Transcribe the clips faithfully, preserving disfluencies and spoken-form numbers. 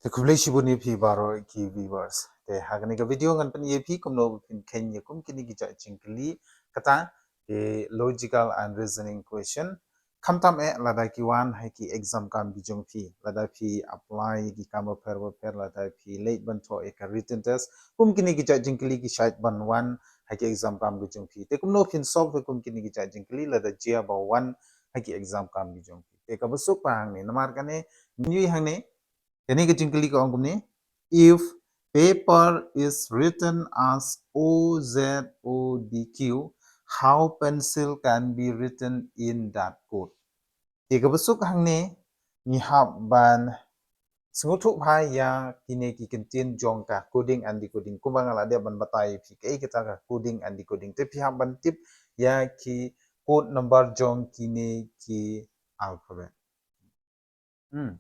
Te khublei shibun ïa phi baroh ki viewers. Te ha kane ka video ngan pyni ïa phi kumno ba phin kheiñ ïa kum kine ki jait jingkylli, kata ki logical and reasoning question. Khamtam eh lada ki wan ha ki exam kam ki jong phi, lada phi apply ki kam bapher bapher, lada phi leit ban thoh ïa ka written test, kum kine ki jait jingkylli ki shait ban wan ha ki exam kam ki jong phi. Te kumno phin solve ïa kum kine ki jait jingkylli lada jia ba wan ha ki exam kam ki jong phi. Te kaba suk pat hangne, namar kane, ngi hangne, kane ka jingkylli ka ong kumne, if paper is written as O Z O D Q, how pencil can be written in that code? Te kaba suk hangne, ngi hap ban sngewthuh bha ïa kine ki kyntien jong ka coding and decoding, kumba nga la dep ban batai ïa phi kaei kata ka coding and decoding. Te phi hap ban tip ïa ki code number jong kine ki alphabet. Hmm.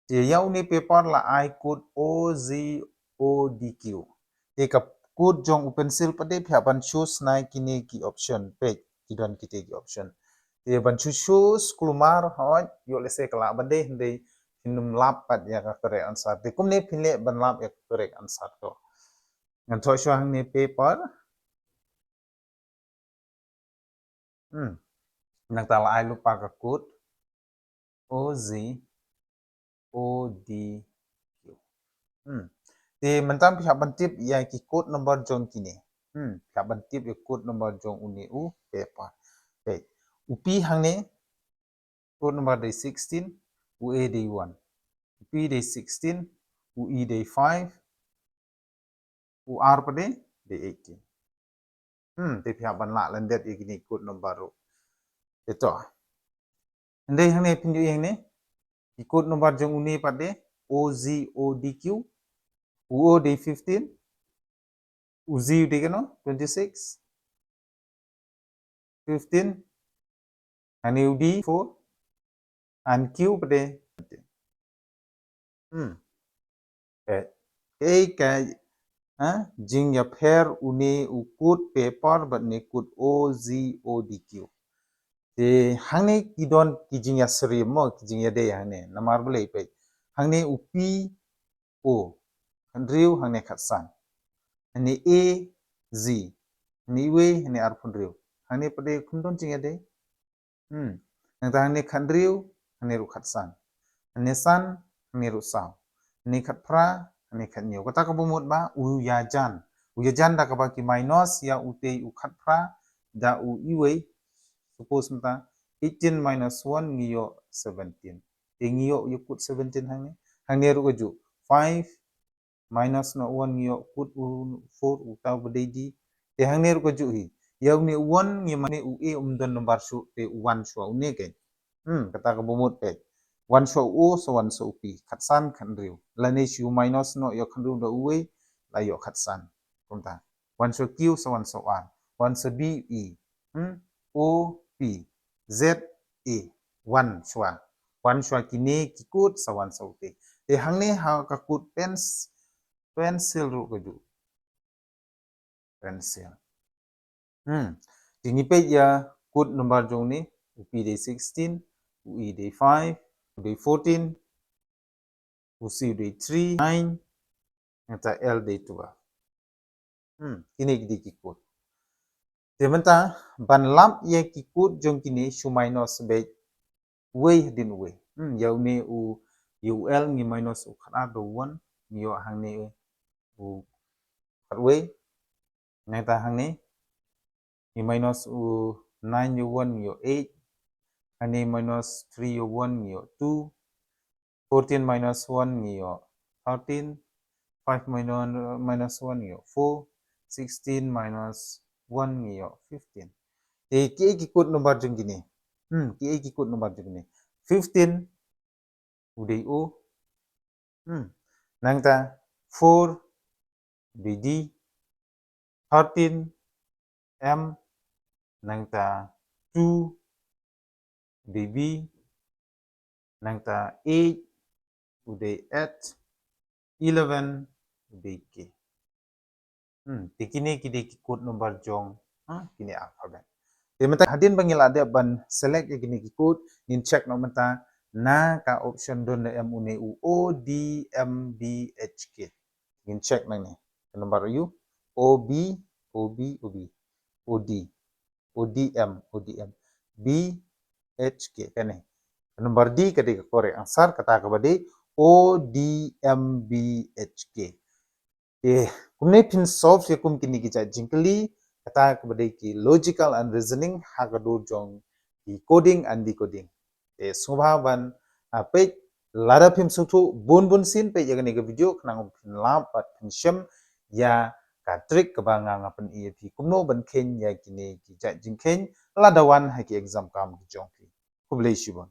Te ïa une paper la ai code O Z O D Q. Te ka code jong u pencil pat de phi hap ban choose na kine ki option, peit, ki don kite ki option. Te ban choose, choose kulmar, hooid, ïoh lehse ka lah ban dei, hynrei phin ym lap pat ïa ka correct answer. Te kumne phin leh ban lap ïa ka correct answer to. Ngan thoh shuwa hangne paper. Hmm. Nangta la ai lypa ka code O Z O D Q. Hmm. Te mynta phi hap ban tip ïa ki code number jong kine. Hmm. Phi hap ban tip ïa code number jong une u paper. Peit. U P hangne, code number dei sixteen, u A dei one. U P dei sixteen, u E dei five, u R pat de dei eighteen. Hmm, te phi hap ban lah lyndet ïa kine code number ruh. Te to. Hynrei hangne phin ïohi hangne, ki code number jong une pat de O Z O D Q. U O dei fifteen, u Z u dei kano, twenty-six, fifteen, hangne u D four, and Q pat de. Hmm. Eh, eh, ka, ha? Jingïapher une u code paper bad une code O Z O D Q. Te hangne ki don ki jingïasyriem mo, ki jingïadei hangne. Namar balei, peit. Hangne u P O, khathynriew, hangne khatsan. Hangne A Z, hangne iwei, hangne arphew hynriew. Hangne pat de kham don jingïadei. Hmm. Nangta hangne khathynriew, hangne ruh khatsan. Hangne san, hangne ruh saw. Hangne khatphra, hangne khathynñiew. Kata kaba mut ba u ïajan. U ïajan da kaba ki minus ïa utei u khatphra da u iwei. Suppose mynta eighteen minus one ngi ïoh seventeen. Te ngi ïoh ïa code seventeen hangne. Hangne ruh kajuh. Five minus noh one ngi ïoh code u four, uta uba dei D. Te hangne ruh kajuh hi. Ïa une u one ngi mane u A um don number shuh, te u one shuwa une kein. Hmm, kata kaba mut peit. One shuwa u O, sa one shuwa u P. Khatsan, khathynriew. Lane shu minus noh ïa khathynriew da uwei, la ïoh khatsan. Kumta. One shuwa Q, sa one shuwa R. One shuwa B, E. Hmm? O, P. Z, A. One shuwa. One shuwa kine ki code, sa one shuwa u P. Te hangne ha ka code pens-, pencil ruh kajuh. Pencil. Hmm. Te ngi peit ïa code number jong une, u P dei sixteen, u E dei five, u dei fourteen, u C u dei three, nine, nangta L dei twelve. Hmm, kine ki dei ki code. Te mynta ban lap ïa ki code jong kine shu minus beit uwei hadien uwei. Hmm, ïa une u, ïa u L ngi minus u khatar da u one, ngi ïoh hangne u khatwei. Nangta hangne ngi minus u nine ïa u one ngi ïoh eight. Hangne minus three ïa u one ngi ïoh two. Fourteen minus one ngi ïoh thirteen. Five minus, minus one ngi ïoh four. Sixteen minus one ngi ïoh fifteen. Te kiei ki code number jong kine? Hmm, kiei ki code number jong kine? Fifteen u dei O. Hmm. Nangta four u dei D. Thirteen M. Nangta two u dei B. Nangta eight u dei H. Eleven u dei K. Hmm, te kine ki dei ki code number jong, ha, kine alphabet. Te mynta hadien ba ngi la dep ban select ïa kine ki code, ngin check noh mynta na ka option don ne em une u O D M B H K. Ngin check nangne. Ka number u O B, O B, O B, O D, O D M, O D M, B H K. Kane. Ka number D ka dei ka correct answer, kata kaba dei O D M B H K. Te kumne phin solve ïa kum kine ki jait jingkylli, kata kaba dei ki logical and reasoning ha ka dur jong ki coding and decoding. Te sngewbha ban, ah, peit, lada phim sngewthuh bun bun sien, peit ïa kane ka video khnang ba phin lap bad phin shem ïa ka trick kaba nga nga pyni ïa phi kumno ban kheiñ ïa kine ki jait jingkheiñ lada wan ha ki exam kam ki jong phi. Khublei shibun.